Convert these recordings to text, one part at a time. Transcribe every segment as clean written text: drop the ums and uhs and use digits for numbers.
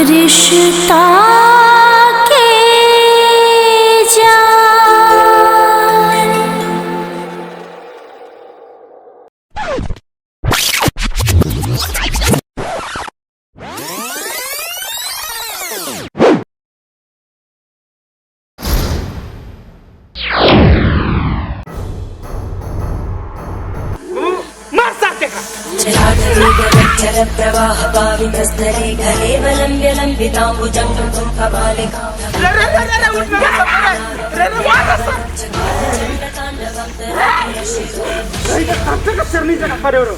रिश्ता के जान। मार सार के रे रे रे रे रे उठ रे रे रे मार सार रे रे कब तक सिर नहीं जगह पड़े रो।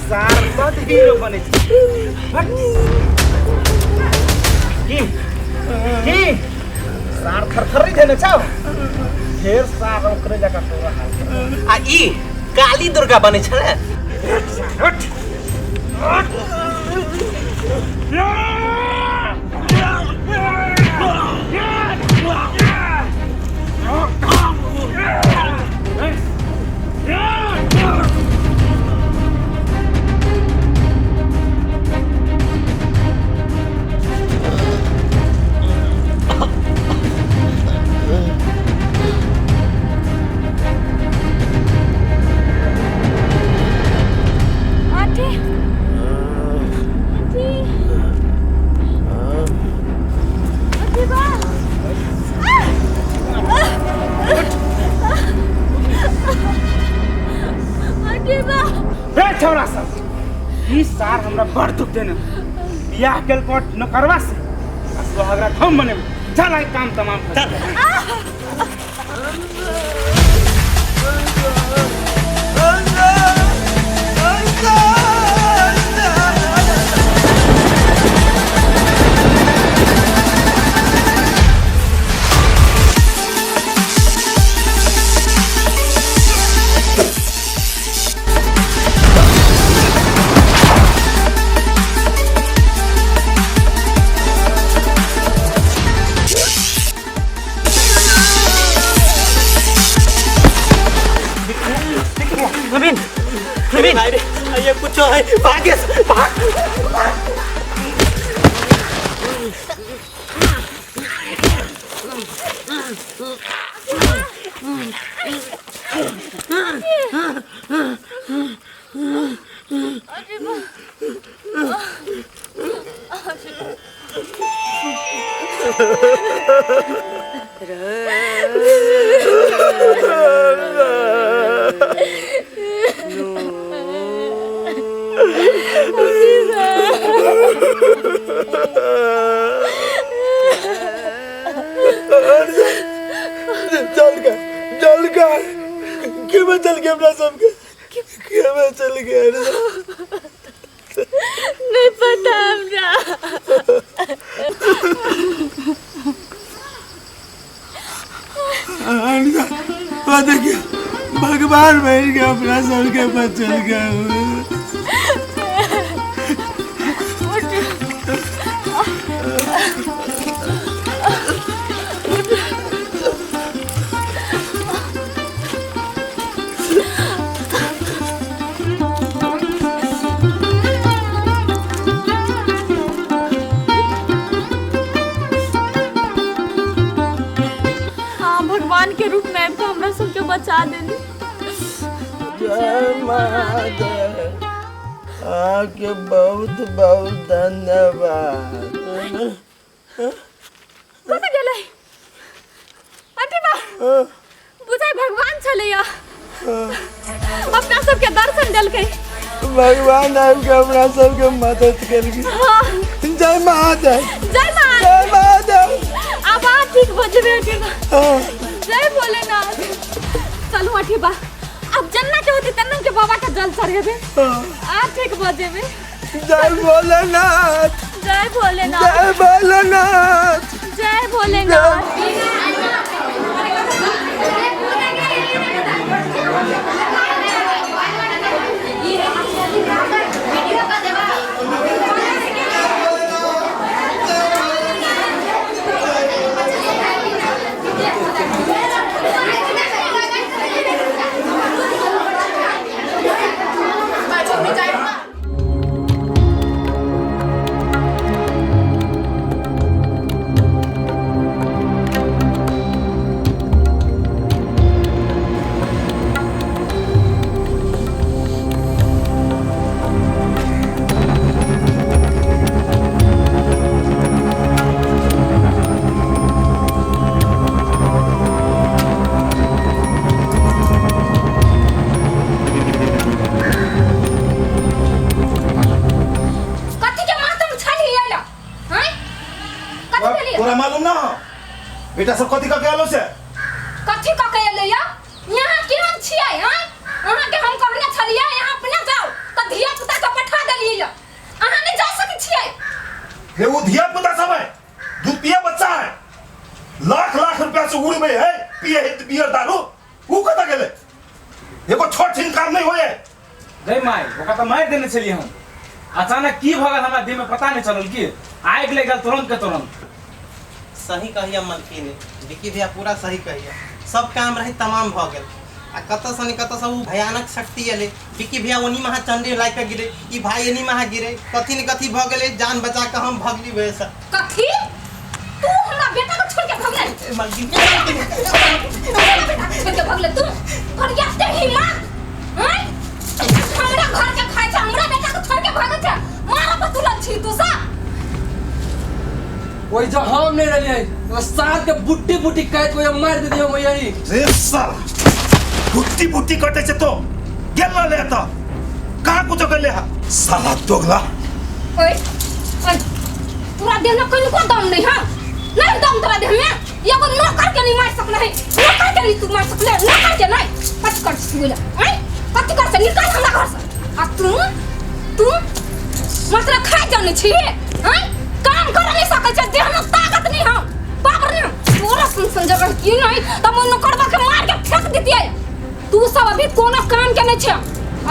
सार बड हीरो बने छी। की की सार थरथरी देने छौ फेर सार ओकरे जकाँ तोरा हाल। आ ई काली दुर्गा बनै छलै। उठ उठ। आंटी, आंटी, आंटी बा। आंटी बा। रे छौरा सब, ई सार हमरा बड़ दुख देने। बियाह केल कोट न करवा से आ सुहागरा हम बने। चल आई काम तमाम कर। चल। नवीन, नवीन भाई रे, ये कुछ है, भागे भाग। आंटी बा। जल गए, जल गए, क्यों चल गए अपना सबके, क्यों चल गए? नहीं पता हमरा। पता क्या भगवान बन गया अपना सबके बचल गया। हाँ, भगवान के रूप में आबि कऽ हमरा सबके बचा देली। जय महादेव, आपके बहुत बहुत धन्यवाद। कतऽ गेलै अरे बा बुझाइ भगवान छलैया अपना सबके दर्शन देलकै। भगवान आबि के हमरा सबके मदद केलखिन। हाँ। जय महादेव। जय महादेव। जय महादेव। आब अहाँ ठीक भऽ जेबै अठीबा। हाँ। जय भोलेनाथ। चलू अठीबा, आब जेना के होतै तेना के बाबा के जल चढ़ेबै। हाँ। आ ठीक भऽ जेबै। जय भोलेनाथ। जय भोलेनाथ। जय भोलेनाथ। जय भोलेनाथ। तोरा मालूम ना हो बेटा सब कथी कके आलो से? कथी कके एलै या? यहाँ केहन छियै हैं? अहाँ के हम कहने छलियै यहाँ अपने जाओ त धिया पुता के पठा देलियै या। अहाँ नहीं जा सकै छियै। हे वो धिया पुता सब है, दूध पिया बच्चा है, लाख लाख रुपया से उड़बे है, पिए है बियर दारू, ऊ कतऽ गेलै? एगो छोट छिन काम नहीं होए। गई माय, ओकरा तऽ मारि देने छलियै हम। अचानक की भऽ गेल हमरा देह में पता नहीं चलल, की आगि लागि गेल तुरंत के तुरंत। सही कहिया मलकिन, विकी भैया पूरा सही कहिया। सब काम रहे तमाम भऽ गेल आ कतऽ से कतऽ से उ भयानक शक्ति एलै। विकी भैया ओनी महा चंडी लाइक के गिरे, ई भाई एनी महा गिरे, कथी न कथी भऽ गेलै, जान बचा के हम भगली वजह से। कथी? तू हमरा बेटा के छोड़ के भगले? मलकिन, हमरा बेटा के छोड़ के भगले तू? तोर एते हिम्मत हैं? हमरा घर के खाइ छै, हमरा बेटा के छोड़ के भागै छै, मारा पर तुलल छी तू सब। ओहि जो हम नहीं रहिए तो साथ के बुट्टी बुट्टी काट के मार दे दियो यही। रे साला बुट्टी बुट्टी कटे छै तो गेल ना ले त कहां कुछो कर ले हा साला दोगला। ओए ओए तोरा देह में कनिको दम नहीं है, नहीं दम तोरा देह में, एगो नौकर के नहीं मार सकले है, नौकर के नहीं तू मार सकले, नौकर के नहीं। कथी कर छी बोला हैं? कथी कर से निकल हमरा घर से। आ तू तू मतलब खाइ जाने छी हैं? काम कर नहीं सकै छै, देह में ताकत नहीं है, बाप रे तोरा सुन सुन जगह की नहीं त मन नौकरबा के मार के फेंक दितियै। तू सब अभी कोनो काम के नहीं छै,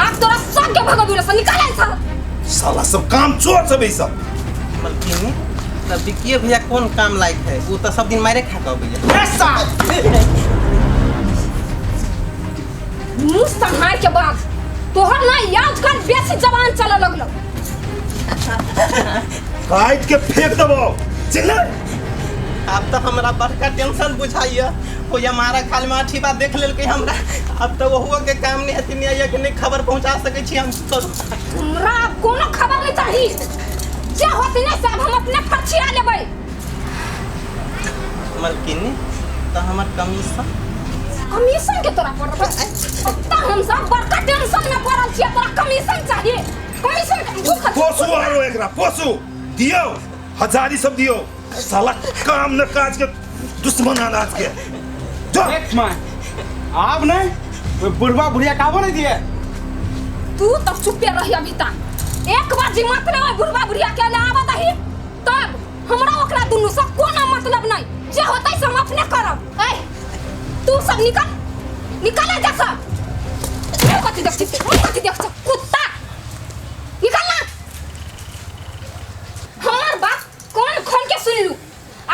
आब तोरा सब के भगबी से निकाल साला। साला सब काम चोर सब ई सब। मलकिन तब विकी भैया कौन काम लायक है? वो तो सब दिन मारे खा के अबैया। मुंह संहार के बाद तोहर ना आजकल बेसी जवान चले लगलो। काट के फेंक देबो चिल्ला। अब तो हमरा बड़का टेंशन बुझाइया, कोई हमारा खाल में अठी बात देख लेलकै हमरा, अब तो ओहुओ के काम नहीं हथिन या कि नहीं खबर पहुंचा सकै छी हम सब। हमरा अब कोनो खबर नहीं चाही, जे होती नहीं सब हम अपने फरछिया लेबै। मलकिन तो हमर कमीशन कमीशन के तोरा पड़ल त हम सब बड़का टेंशन में पड़ल छियै, तोरा कमीशन चाहिए, कमीशन पोसू आरो एकरा पोसू दियो हजारी सब दियो साला काम न काज के दुश्मन अनाज के। देख मां आब नहीं वो बुढ़वा बुढ़िया काबो नहीं दिए। तू तो चुपे रही अभी तक, एक बार जी मतलब है बुढ़वा बुढ़िया के ले आवा दही तब हमरा ओकरा दुनू से कोनो मतलब नहीं, जे होतै से हम अपने करब। ए तू सब निकल निकल जा सब। कथी देख छी, कथी देख छी कुत्ता, निकल ना। हमर बात कौन खोल के सुन लू,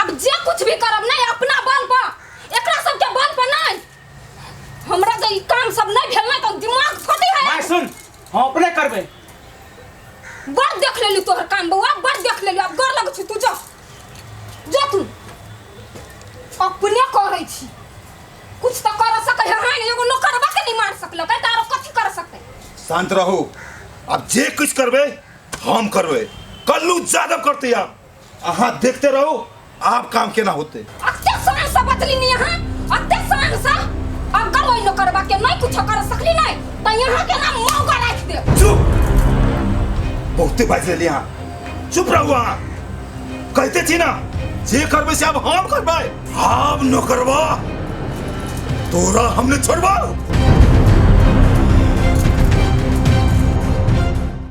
अब जे कुछ भी करब नहीं अपना बल पर, एकरा सब के बल पर नहीं। हमरा जे ई काम सब नहीं भेल ना तो दिमाग फटे है। माय सुन, हम अपने करबे। बड़ देख लेलु तोहर काम बौआ, बड़ देख लेलु, अब गोर लगै छी तू, जो जो तू अपने करै छी, कुछ तो कर सकै है नहीं, एगो नौकरबा के नहीं मार सकलकै त आरो कथी कर सकतै? शांत रहू, अब जे कुछ करबे हम करबे, कल्लू जादव करते आप, अहाँ देखते रहो आब काम केना होते? अत्ते शान से बदली नहीं यहाँ, अत्ते शान से। अगर ओइ नौकरबा के नहीं कुछ कर सकली नहीं तो यहाँ के नाम मौका राख दे। चुप, बहुते बाजि लेली अहाँ, चुप रहू अहाँ। कहते छी ना जे करबै से आब हम करबै। आब नौकरबा तोरा हमने छोड़बा।